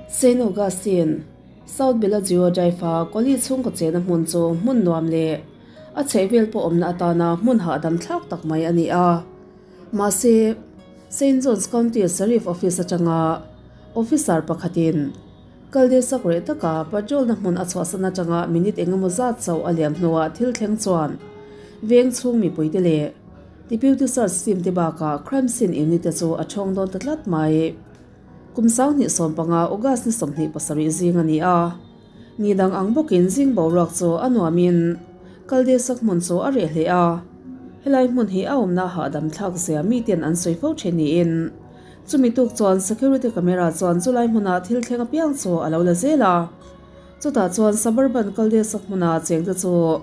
Saint Augustine, South Bellagio Drive-a Collie chhungkaw chena hmun chu hmun nuam leh a chhehvel pawh awmna atana hmun hahdam thlak tak mai a ni a. Mahse, Saint Johns County Sheriff Office atanga officer pakhatin Kaldesak reh taka patrol-na hmun a chhuahsan atanga minute engemaw zat chauh a liam hnuah thil thleng chuan veng chhung mipuite leh Deputy Search Team te bakah Crime Scene Unit te chu a thawng dawn ta tlat mai. Kum 2015 August ni 27 zing a ni a, ni dang ang bawkin zing boruak chu a nuamin Kaldesak hmun chu a reh hle a, helai hmun hi a awmna hahdam thlak zia miten an sawi fo thin niin chumi tuk chuan security camera chuan chulai hmuna thil thleng apiang chu a lo la zel a, chutah chuan suburban Kaldesak hmuna chengte chu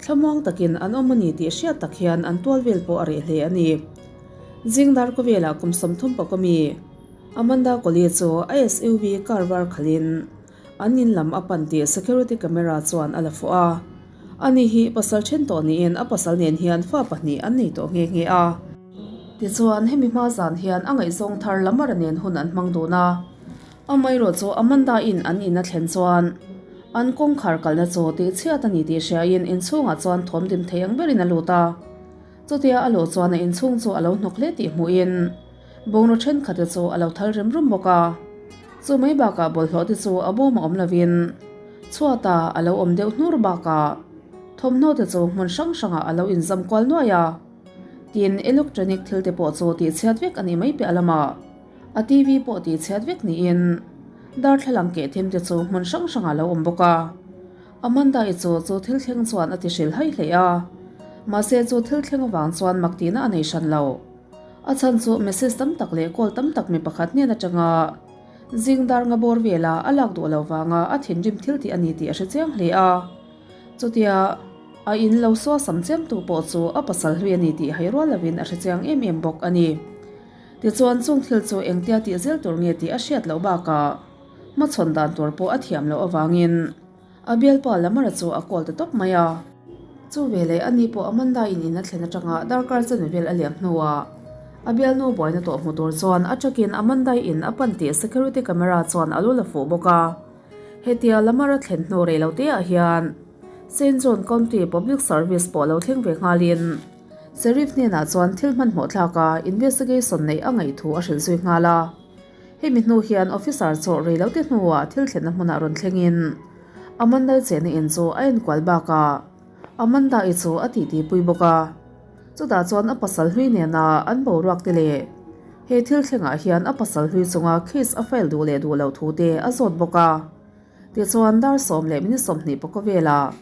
thlamuang takin an awm a ni tih hriat tak hian an tual vel pawh a reh hle a ni. Zing dar khawvelah kum 30 pawh mi Amanda Collie chu a SUV car var khalhin an in lam a pan tih security camera chuan a la fuh a. Ani hi pasal then tawh niin a pasal nen hian fa pahnih an nei tawh nghe nghe a. Tichuan hemi hma zan hian a ngaihzawng thar Lamara nen hun an hmang dun a. Amaherawh chu Amanda in an in a thlen chuan an kawngkhar kalna chu tihchhiat a ni tih hriain inchhungah chuan thawm dim thei ang berin a lut a. Chutia a luh chuan a inchhung chu a lo hnawk hle tih hmuhin bungraw thenkhat te chu a lo thal rem rum bawk a. Chu mai bakah bawlhhlawh te chu a bawm a awm lovin chhuata a lo awm deuh hnur bakah thawmhnaw te chu hmun hrang hrangah a lo inzam kual nuai a. Tin, electronic thil te pawh chu tihchhiat vek a nih mai piah lamah a TV pawh tihchhiat vek niin darthlalang keh them te chu hmun hrang hrangah a lo awm bawk a. Amanda-i chu chu thil thleng chuan a ti hrilh hai hle a, mahse chu thil thleng avang chuan mak tihna a nei hran lo. A chhan chu message tam tak leh call tam tak mi pakhat hnen atanga zing dar nga bawr vela a lak duh lo vanga a thinrim thil tih a ni tih a hre chiang hle a. Chutia a in lo saw sam chiamtu pawh chu a pasal hlui a ni tih hai rual lovin a hre chiang em em bawk a ni. Tichuan chung thil chu engtia tih zel tur nge tih a hriat loh bakah hmachhawn dan tur pawh a thiam loh avangin A bialpa Lamara chu a call ta tawp mai a. Chu veleh ani pawh Amanda in in a thlen atanga darkar chen vel a liam hnuah a bialnu buaina tawh hmu tur chuan a takin Amanda in a pan tih security camera chuan a lu la fuh bawk a. Hetia Lamara thlen hnu rei lo te ah hian Saint John County Public Service pawh lo thleng ve nghalin Sheriff hnenah chuan thil hmanhmawh thlaka investigation neih a ngaih thu a hrilh zui nghal a. Hemi hnu hian officer chu rei lo te hnuah thil thlenna hmunah rawn thlengin Amanda-i chehna in chu a enkual bakah Amanda-i chu a titipui bawk a. Chutah chuan a pasal hlui nena an boruak te leh he thil thlengah hian a pasal hlui chunga case a file duh leh duh loh thu te a zawt bawk a. Tichuan dar sawm leh minute 20 pawh velah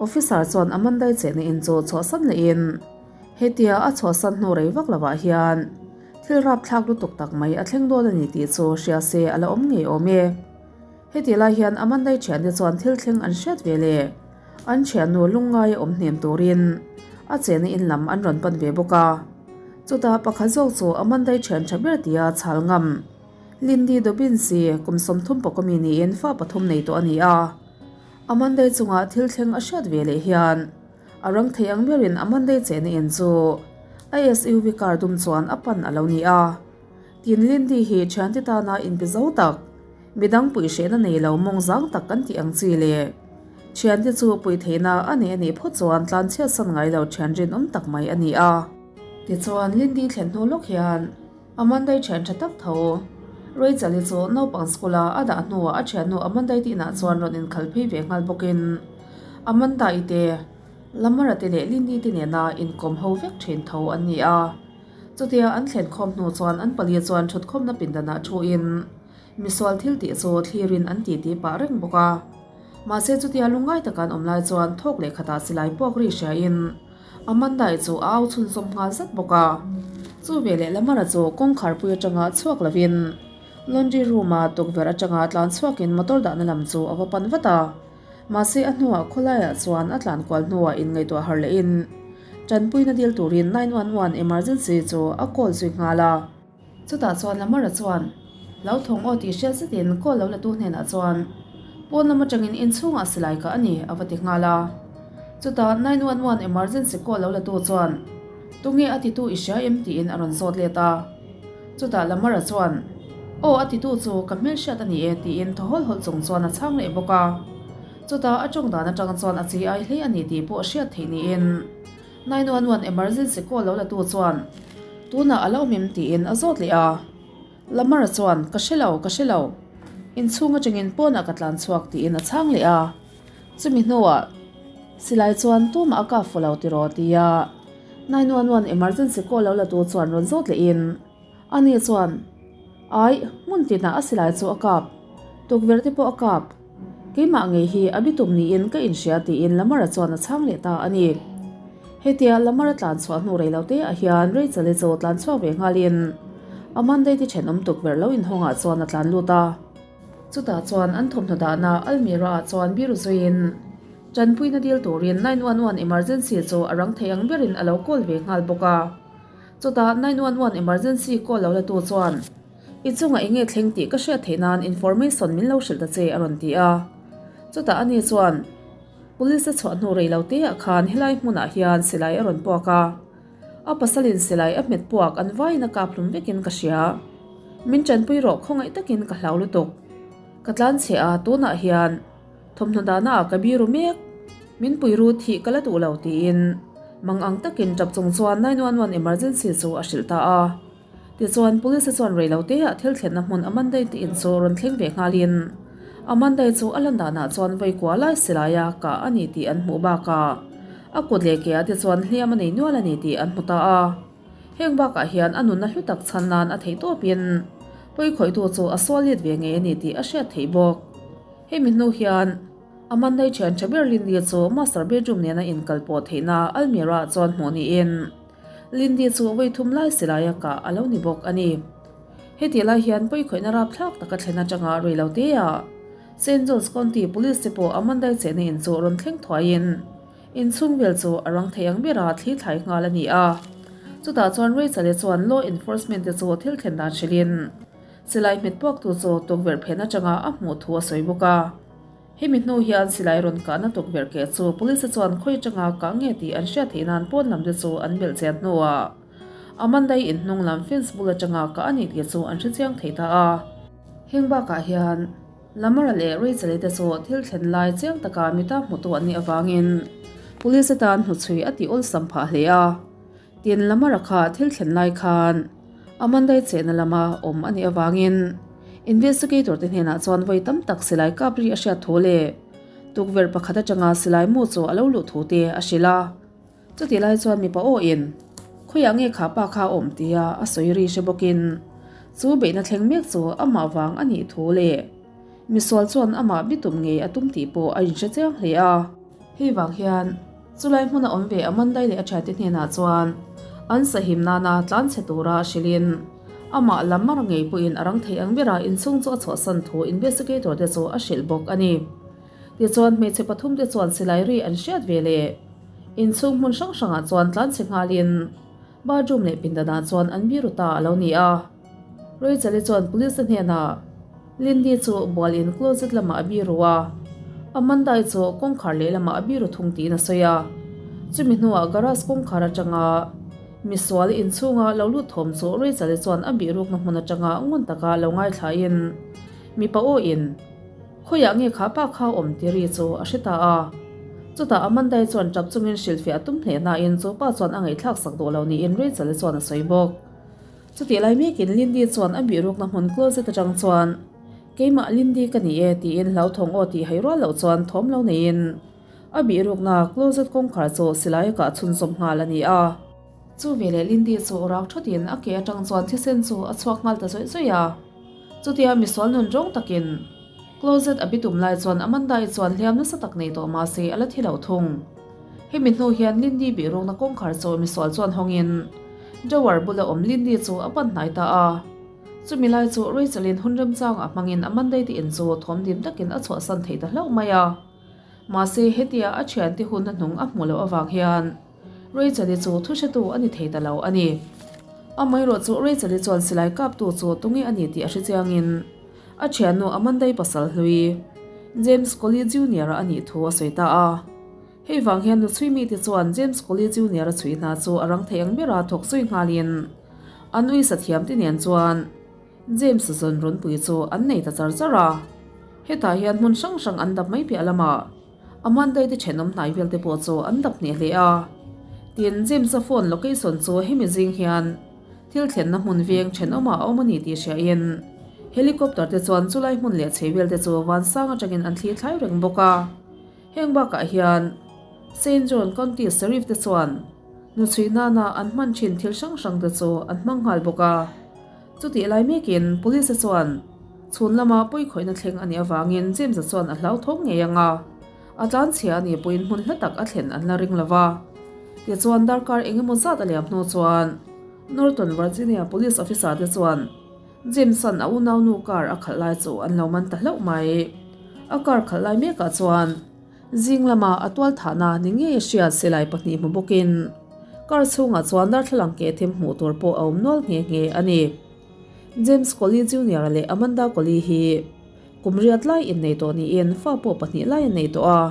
officer chuan Amanda-i chehna in chu chhuahsan lehin hetia a chhuahsan hnu rei vak lovah hian Thil rapthlak lutuk tak mai a thleng dawn a ni tih chu hria se a la awm ngei awm e. Heti lai hian Amandai thiante chuan thil thleng an hriat ve leh an thiannu lungngai a awm hnem turin a chena in lam an rawn pan ve bawk a. Chutah pakhat zawk chu Amandai thian tha ber tia chhal ngam Lindy Dobbins-i kum 30 pawk ami niin fa pathum nei tawh a ni a. Amandai chungah thil thleng a hriat ve leh hian A rang thei ang berin Amandai chehna in chu a SUV car dum chuan a pan a lo ni a. Tin Lindy hi thiante tana inpe zo tak, midang puih hrehna nei lo mawng zang tak kan tih ang chi le. Thiante chu puih theihna a nei a nih phawt chuan tlanchhiat san ngai lo thian rinawm tak mai a ni a. Tichuan Lindy thlen hnu lawk hian Amandai thian tha tak tho. Rachel-i chu naupang school-a a dah hnuah a thiannu Amandai tinah chuan rawn inkhalh phei ve nghal bawkin Amanda-i te, Lamara te leh Lindy te nena inkawm ho vek thin tho an ni a. Chutia an thlen khawm hnu chuan an pali chuan thutkhawmna pindanah thuin misual thil tih chu thlirin an titi pah reng bawk a. Mahse chutia lungngai taka an awm lai chuan thawk leh khatah silai puak ri hriain Amanda-i chu a au chhunzawm nghal zat bawk a. Chu veleh Lamara chu kawngkharpui atanga chhuak lovin laundry room-a tukverh atanga tlan chhuakin motor dahna lam chu a va pan vat a. Mahse a hnuah khawlaiah chuan a tlan kual hnuah inngaihtuah har lehin tanpuina dil turin 911 emergency chu a call zui nghal a. Chutah chuan Lamara chuan hlauthawng aw tih hriat zetin call lo latu hnenah chuan pawn lam atangin inchhungah silai kah a ni a va ti nghal a. Chutah 911 emergency call lo latu chuan tunge a titu i hria em tiin a rawn zawt let a. Chutah Lamara chuan. Aw a titu chu ka hmelhriat a ni e tiin thaw hawlh hawlh chung chuan a chhang leh bawk a. Chutah a tawng dan atang chuan a chi ai hle a ni tih pawh hriat theih niin 911 emergency call lo la tu chuan tunah a lo awm em tiin a zawt leh a. Lamara chuan ka hre lo, ka hre lo. Inchhung atangin pawnah ka tlan chhuak tiin a chhang leh a. Chumi hnuah silai chuan tumah a kap fu lo tiraw tia 911 emergency call lo la tu chuan rawn zawt lehin Ani chuan, Aih, hmun tinah a silai chu a kap. Tukverh te pawh a kap. Keimah ngei hi a bitum niin ka inhria tiin Lamara chuan a chhang leh ta a ni. Hetia Lamara tlan chhuah hnu rei lo te ah hian Rachel-i chu tlan chhuak ve nghalin Amanda-i te thenawm tukverh lo inhawngah chuan a tlan lut a. Chutah chuan an thawmhnaw dahna almirah ah chuan biru zuiin tanpuina dil turin 911 emergency chu a rang thei ang berin a lo call ve nghal bawk a. Chutah 911 emergency call lo la tu chuan, I chungah eng nge thleng tih ka hriat theih nan information min lo hrilh ta che a rawn ti a. Chutah ani chuan, Police a chhuah hnu rei lo te ah khan helai hmunah hian silai a rawn puak a. A pasalin silai a hmet puak an vaiin a kap hlum vekin ka hria. Min tanpui rawh khawngaih takin ka hlau lutuk. Ka tlan chhe a tunah hian. Thawmhnaw dahna ah ka biru mek, min pui ru thih ka la duh lo tiin mang ang takin tap chung chuan 911 emergency chu a hrilh ta a. Tichuan police chuan rei lo te ah thil thlenna hmun Amanda-i te in chu rawn thleng ve nghalin Amanda-i chu a lan danah chuan vawi kua lai silai a kah a ni tih an hmuh bakah a kut leh ke ah te chuan hliam a nei nual a ni tih an hmu ta a. Heng bakah hian a nunna hlu tak chhan nan a theih tawpin pawikhawihtu chu a sual let ve ngei a ni tih a hriat theih bawk. Hemi hnu hian Amanda-i thian tha ber Lindy chu master bedroom nena inkal pawh theihna almirah chuan hmuh niin Lindy chu vawi thum lai silaia kah a lo ni bawk a ni. Hetih lai hian pawikhawihna rapthlak taka thlen atanga rei lo teah Saint Johns County Police te pawh Amanda-i chehna in chu rawn thleng thuaiin inchhung vel chu a rang thei ang bera thli thlai nghal a ni a. Chutah chuan Rachel-i chuan law enforcement te chu thil thlen dan hrilhin Silai hmet puaktu chu tukverh phen atanga a hmuh thu a sawi bawk a. Hemi hnu hian silai rawn kahna tukverh keh chu police chuan khawi atanga kah nge tih an hriat theih nan pawn lam te chu an belh chian hnuah Amanda-i inhnung lam fence bul atanga kah a nih tih chu an hre chiang thei ta a. Heng bakah hian Lamara leh Rachel-i te chu thil thlen lai chiang taka mita hmutu an nih avangin police atan hnuchhui a tih awlsam phah hle a. Tin, Lamara kha thil thlen lai khan Amanda-i chehna lama awm a nih avangin investigator te hnenah chuan vawi tam tak silai kap ri a hriat thu leh tukverh pakhat atanga silai mu chu a lo luh thu te a hrilh a. Chutih lai chuan mipa awhin, Khawiah nge kha pa kha a awm? tia a sawi ri hre bawkin chu beihna thleng mek chu amah vang a nih thu leh misual chuan amah bitum ngei a tum tih pawh a inhre chiang hle a. Hei vang hian chulai hmuna awm ve Amandai leh a thiante hnenah chuan an sahim nana tlan chhe tura hrilhin amah lam mar ngei pawhin a rang thei ang bera inchhung chu a chhuahsan thu investigator te chu a hrilh bawk a ni. Tichuan hmeichhe pathum te chuan silai ri an hriat ve leh inchhung hmun hrang hrangah chuan tlan chhe nghalin bathroom leh pindanah chuan an biru ta a lo ni a. Rachel-i chuan police te hnenah Lindy chu bual in closet lamah a biru a, Amanda-i chu kawngkhar lehlamah a biru thung tiin a sawi a. Chumi hnuah garage kawngkhar atanga misual inchhunga lo lut thawm chu Rachel-i chuan a bihrukna hmun atanga ngun taka lo ngaithlain mipa awin Khawiah nge kha pa kha awm ti ri chu a hre ta a. Chutah Amanda-i chuan tap chungin hrilhfiah a tum hle nain chu pa chuan a ngaihthlak sak duh lo niin Rachel-i chuan a sawi bawk. Chutih lai mekin Lindy chuan a bihrukna hmun closet atang chuan, Keimah Lindy ka ni e tiin hlauthawng aw tih hai rual loh chuan thawm lo neiin a bihrukna closet kawngkhar chu silai a kah chhunzawm nghal a ni a. Chu veleh Lindy chu rak thatin a ke atang chuan thisen chu a chhuak nghal ta zawih zawih a. Chutia misual nun rawng takin closet a bitum lai chuan Amanda-i chuan hliam nasa tak nei tawh mahse a la thi lo thung. Hemi hnu hian Lindy bihrukna kawngkhar chu misual chuan hawngin Drawer bula awm Lindy chu a pan hnai ta a. Chumi lai chu Rachel-in hun remchang a hmangin Amanda-i te in chu thawm dim takin a chhuahsan thei ta hlauh mai a. Mahse hetia a thiante hunna hnung a hmuh loh avang hian Rachel-i chu thuhretu a ni thei ta lo a ni. Amaherawh chu Rachel-i chuan silai kaptu chu tunge a ni tih a hre chiangin a thiannu Amanda-i pasal hlui James Colley Junior-a a nih thu a sawi ta a. Hei vang hian nu chhui mite chuan James Colley Junior-a chhui hna chu a rang thei ang bera thawk zui nghalin an uisa thiamte nen chuan. James zawn rawnpui chu an nei ta char char a. Hetah hian hmun hrang hrang an dap mai piah lamah Amanda te thenawm hnai vel te pawh chu an dap hneh hle a. Tin, James-a phone location chu hemi zing hian thil thlenna hmun veng thenawmah a awm a ni tih hriain helicopter te chuan chulai hmun leh chhei vel te chu vansang atangin an thli thlai reng bawk a. Heng bakah hian Saint John County Sheriff te chuan hnuchhui nana an hman thin thil hrang hrang te chu an hmang nghal bawk a. Chutih lai mekin Police chuan chhun lama pawikhawihna thleng a nih avangin James-a chuan a hlauthawng ngei ang a, a tlanchhia a nih pawhin hmun hla tak a thlen an la ring lo va. Tichuan darkar eng emaw zat a liam hnu chuan Norton Virginia Police Officer te chuan James-a'n a unaunu car a khalh lai chu an lo man ta hlauh mai. A car khalh lai mekah chuan zing lama a tual thahna ni ngei a hriat silai pahnih hmu bawkin car chhungah chuan darthlalang keh them hmuh tur pawh a awm nual nghe nghe a ni. James Coley Junior-a leh Amanda Coley hi kum riat lai innei tawh niin fa pawh pahnih lai an nei tawh a.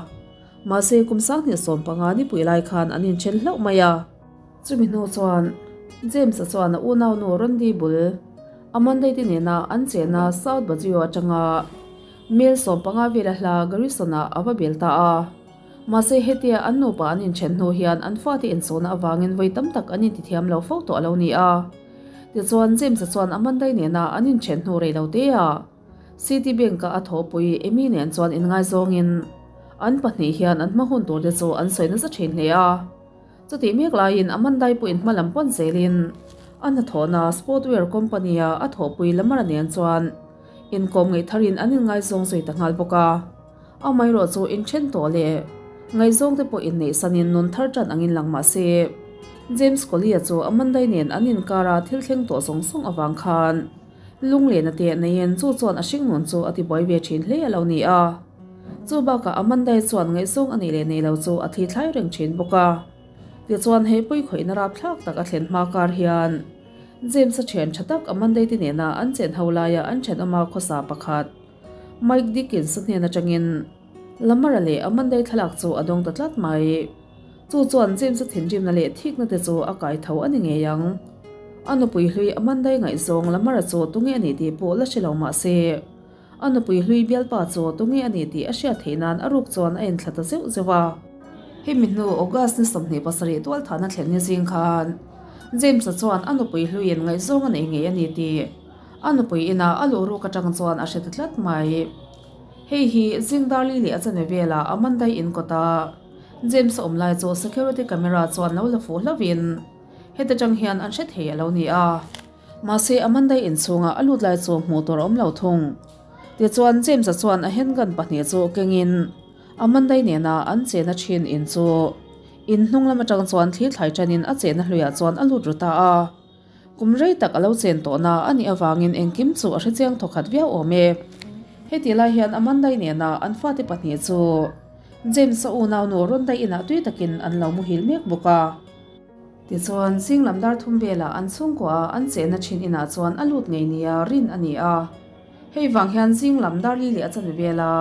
Mahse kum 2015 nipui lai khan an inthen hlauh mai a. Chumi hnu chuan James-a chuan a unaunu Randy bul Amanda te nena an chenna South Bajío atanga mel 15 vela hla Garrison-ah a va bel ta a. Mahse hetia an nupa an inthen hnu hian an fate insawhna avangin vawi tam tak an intithiam lo fo tawh a lo ni a. Tichuan James-a chuan Amanda nena an inthen hnu rei lo te a. Citibank-a a thawhpui Amy nen chuan inngaizawngin an pahnih hian an hma hun tur te chu an sawi nasa thin hle a. Chutih mek laiin Amandai pawhin hma lam pawn zelin a hnathawhna Sportwear company-a a thawhpui Lamara nen chuan inkawm ngaih tharin an inngaizawng zui ta nghal bawk a. Amaherawh chu inthen tawh leh ngaihzawng te pawh inneihsanin nun thar tan angin lang mah se, James Collier chu Amandai nen an inkara thil thleng tawh zawng zawng avang khan Lunglena te neiin chu chuan a hringnun chu a tibuai ve thin hle a lo ni a. Chu bakah Amandai chuan ngaihzawng a neih leh neih lo chu a thli thlai reng thin bawk a. Tichuan hei pawi khawihna rapthlak tak a thlen hma kar hian James-a thian tha tak Amandai te nena an chen ho laia an thenawma khawsa pakhat Mike Dickens-a hnen atangin Lamara leh Amandai thlalak chu a dawng ta tlat mai. Chu chuan James-a thinrimna leh thikna te chu a kai tho a ni ngei ang. A nupui hlui Amandai ngaihzawng Lamara chu tunge a nih tih pawh la hre lo mah se, a nupui hlui bialpa chu tunge a nih tih a hriat theih nan a ruk chuan a inthla ta zeuh zeuh a. Hemi hnu August ni 27 tualthahna thlen ni zing khan James-a chuan a nupui hluiin ngaihzawng a nei ngei a ni tih a nupui inah a luh ruk atang chuan a hre ta tlat mai. Hei hi zing darli leh a chanve velah Amandai in kawta James a awm lai chu security camera chuan lo la fuh hlauhin heta tang hian an hre thei a lo ni a. Mahse Amanda inchhungah a lut lai chu hmuh tur a awm lo thung. Tichuan James-a chuan a handgun pahnih chu kengin Amanda nena an chena thin in chu in hnung lam atang chuan thli thlai tanin a chena hluiah chuan a lut ru ta a. Kum rei tak a lo chen tawhna a nih avangin engkim chu a hrechiang thawkhat viau awm e. Heti lai hian Amandai nena an fate pahnih chu James-a unaunu Rondai inah tui takin an lo muhil mek bawk a. Tichuan, zing lam dar thum velah an chhungkuaha an chehna thin inah chuan a lut ngei nia rin a ni a. Hei vang hian zing lam dar li leh a chanve vela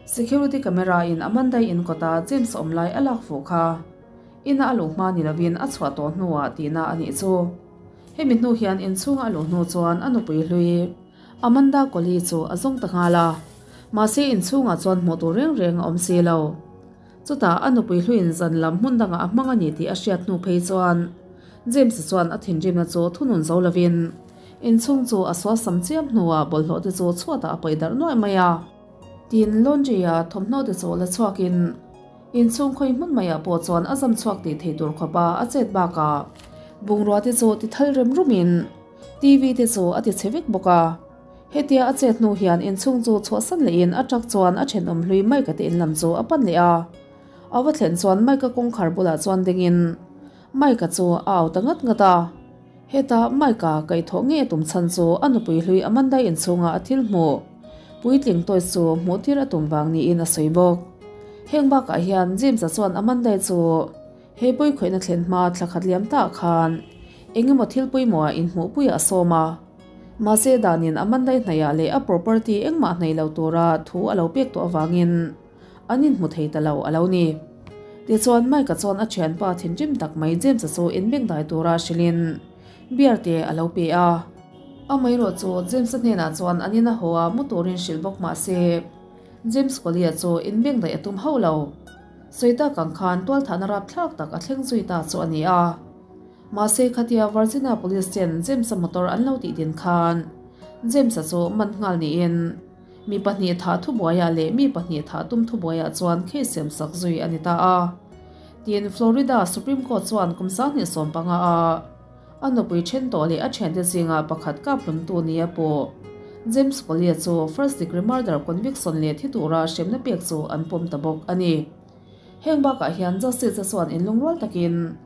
security camera-in Amandai in kawta James-a awm lai a lak fuh kha. Ina a luh hma ni lovin a chhuah tawh hnuah tihna a nih chu. Hemi hnu hian inchhunga a luh hnu chuan a nupui hlui Amanda Coley chu a zawng ta nghal a, mahse inchhungah chuan hmuh tur reng reng a awm si lo. Chutah a nupui hluiin zan lam hmun dangah a hmang a ni tih a hriat hnu phei chuan James-a chuan a thinrimna chu thunun zo lovin inchhung chu a sualsam chiam hnuah bawlhhlawh te chu chhuatah a paih darh nuaih mai a. Tin, laundry-a thawmhnaw te chu la chhuakin Inchhung khawi hmun maiah pawh chuan a zam chhuak tih thei tur khawpa a chet bakah bungrua te chu ti thal rem rumin TV te chu a ti chhe vek bawk a. Hetia a chet hnu hian inchhung chu chhuahsan lehin a truck chuan a thenawm hlui Mike-a te in lam chu a pan leh a. A va thlen chuan Mike-a kawngkhar bulah chuan dingin Mike-a chu a au ta ngat ngat a. Heta Mike-a kaihthawh ngei a tum chhan chu a nupui hlui Amanda inchhunga a thil hmuh puitling toys chu hmuh tir a tum vang niin a sawi bawk. Heng bakah hian James-a chuan Amanda chu he pawikhawihna thlen hma thla khat liam ta khan eng emaw thil pawimawhah inhmuhpuiah a sawm a. Mahse danin Amanda hnaihah leh a property engmah hnaih lo tura thu a lo pek tawh avangin An inhmu thei ta lo a lo ni. Tichuan Mike-a chuan a thianpa thinrim tak mai James-a chu inbengdai tura hrilhin beer te a lo pe a. Amaherawh chu James-a hnenah chuan an ina haw a mu turin hrilh bawk mah se, James Collier chu inbengdaih a tum hauh lo. Sawi tak ang khan tualthahna rapthlak tak a thleng zui ta chu a ni a. Mahse khatia Virginia Police ten James-a motor an lo tih din khan James-a chu man nghal niin mi pahnih thah thubuaiah leh mi pahnih thah tum thubuaiah chuan case siam sak zui a ni ta a. Tin, Florida Supreme Court chuan kum 2015 a a nupui then tawh leh a thiante zinga pakhat kap hlumtu nia pawh James Collier chu first degree murder conviction leh thi tura hremna pek chu an pawm ta bawk a ni. Heng bakah hian Justice-a chuan inlungrual takin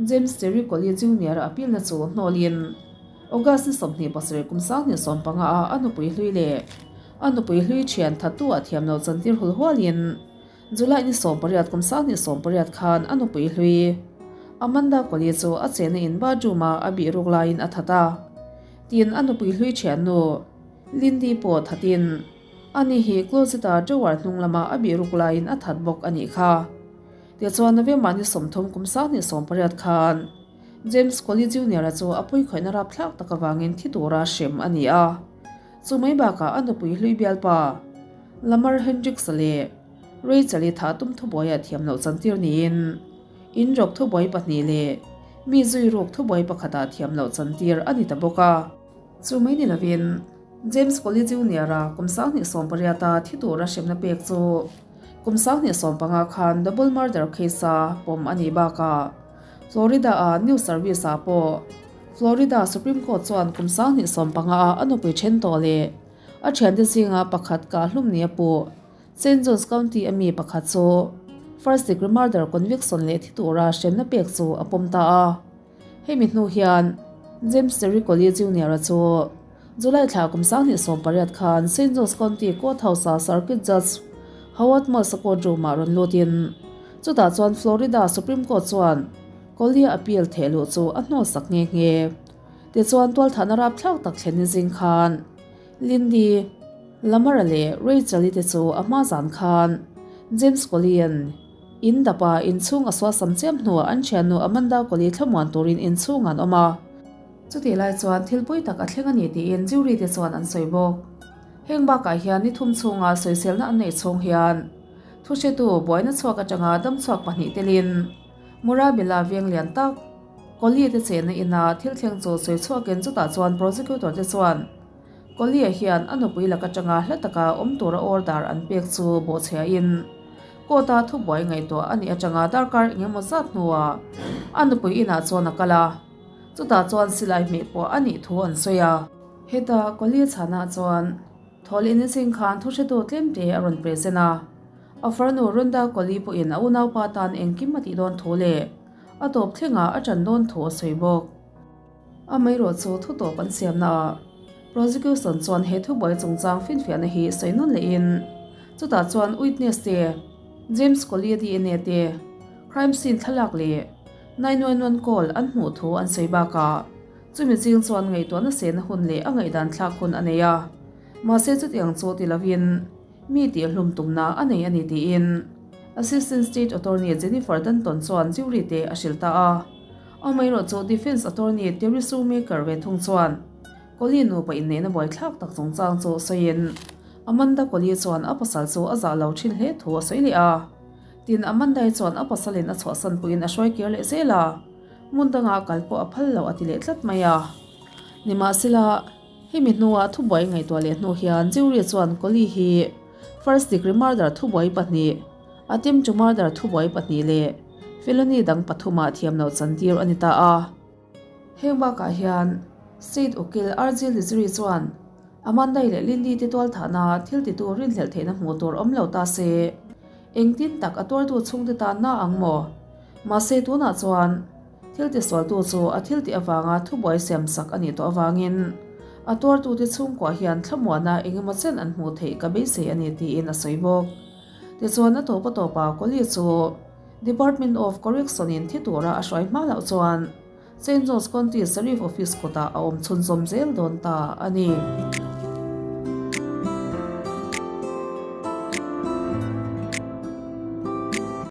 James Terry Collier Junior-a appeal-na chu hnawlin August ni 27 kum 2015 a a nupui hlui leh a nupui hlui thian thattu ah thiam lo chantir hul hualin July ni 18 kum 2018 khan a nupui hlui Amanda Collier chu a chena in bathroom ah a bih ruk laiin a that a. Tin, a nupui hlui thiannu Lindy pawh thatin ani hi closet ah drawer hnung lama a bih ruk laiin a that bawk a nih kha. Tichuan November ni 30 kum 2018 khan James Collier Junior-a chu a puikhawihna rapthlak tak avangin thi tura hrem a ni a. Chu mai bakah a nupui hlui bialpa Lamar Hendricks-a leh Rachel-i thah tum thubuaiah thiam loh chantir niin in rawk thubuai pahnih leh mi zui ruk thubuai pakhatah thiam loh chantir a ni ta bawk a. Chu mai ni lovin James Collier Junior-a kum 2018-a thi tura hremna pek chu kum 2015 khan double murder case-a pawm a nih bakah Florida-a news service-ah pawh Florida Supreme Court chuan kum 2015-a a nupui then tawh leh a thiante zinga pakhat kah hlum nia pawh Saint Johns County a mi pakhat chu first degree murder conviction leh thi tura hremna pek chu a pawm ta a. Hemi hnu hian James Terry Collier Junior-a chu July thla kum 2018 khan Saint Johns County Courthouse-a Circuit Judge Howard Mills-a courtroom-ah rawn lutin chutah chuan Florida Supreme Court chuan Collier appeal thehluh chu a hnawlsak nghe nghe. Tichuan tualthahna rapthlak tak thlen ni zing khan Lindy, Lamar-a leh Rachel-i te chu a hma zan khan James Collie-a'n in dapa inchhung a suasam chiam hnuah an thiannu Amanda Collie thlamuan turin inchhung an awm a. Chutih lai chuan thil pui tak a thleng a ni tiin jury te chuan an sawi bawk. Heng bakah hian ni thum chhunga sawiselna an neih chhung hian thuhretu buaina chhuak atanga damchhuak pahnih telin Murabella veng lian tak Collie te chenna ina thil thleng chu sawi chhuakin chutah chuan prosecutor te chuan Collie hian a nupui lak atanga hla taka awm tura order an pek chu bawhchhiahin court-a thubuai ngaihtuah a nih atanga darkar engemaw zat hnuah a nupui inah chuan a kal a, chutah chuan silai hmeh pawh a nih thu an sawi a. Heta Collie chhanah chuan Thawlih ni zing khan thuhretu tlemte a rawn present a, a farnu Rhonda Collie pawhin a unaupa tan engkim a tih dawn thu leh a tawp thlengah a ṭan dawn thu a sawi bawk. Amaherawh chu thu tawp an siamnaah prosecution chuan he thubuai chungchang finfiahna hi sawi nawn lehin chutah chuan witness te, James Collier DNA te, crime scene thlalak leh 911 call an hmuh thu an sawi bakah chumi zing chuan ngaihtuahna sehna hun leh a ngaihdan thlak hun a nei a. Mahse chutiang chu ti lovin mi tihhlum tumna a nei a ni tiin Assistant State Attorney Jennifer Danton chuan jury te a hrilh ta a. Amaherawh chu Defence Attorney Terry Shoemaker ve thung chuan Collie nupa inneihna buaithlak tak chungchang chu sawiin Amanda Collie chuan a pasal chu a zah lo thin hle thu a sawi leh a. Tin, Amanda-i chuan a pasalin a chhuahsan puiin a hruai kir leh zel a, hmun dangah kal pawh a phal lo a ti leh tlat mai a. Nimahsela, hemi hnuah thubuai ngaihtuah leh hnu hian jury chuan Collie hi first degree murder thubuai pahnih, Attempt to murder thubuai pahnih leh felony dang pathumah thiam loh chantir a ni ta a. Heng bakah hian State Ukil RG Lizri chuan Amandai leh Lindy te tualthahna thil titu rinhlelh theihna hmuh tur awm lo ta se, engtin tak a tuartu chhungte tan na ang maw? Mahse tunah chuan thil tisualtu chu a thil tih avanga thubuai siam sak a nih tawh avangin a tuartute chhungkua hian thlamuana engemaw chen an hmuh theih ka beisei a ni tiin a sawi bawk. Tichuan a tawp a tawpah Collie chu Department of Correction in thi tura a hruai hma loh chuan Saint Johns County Sheriff Office kawtah a awm chhunzawm zel dawn ta a ni.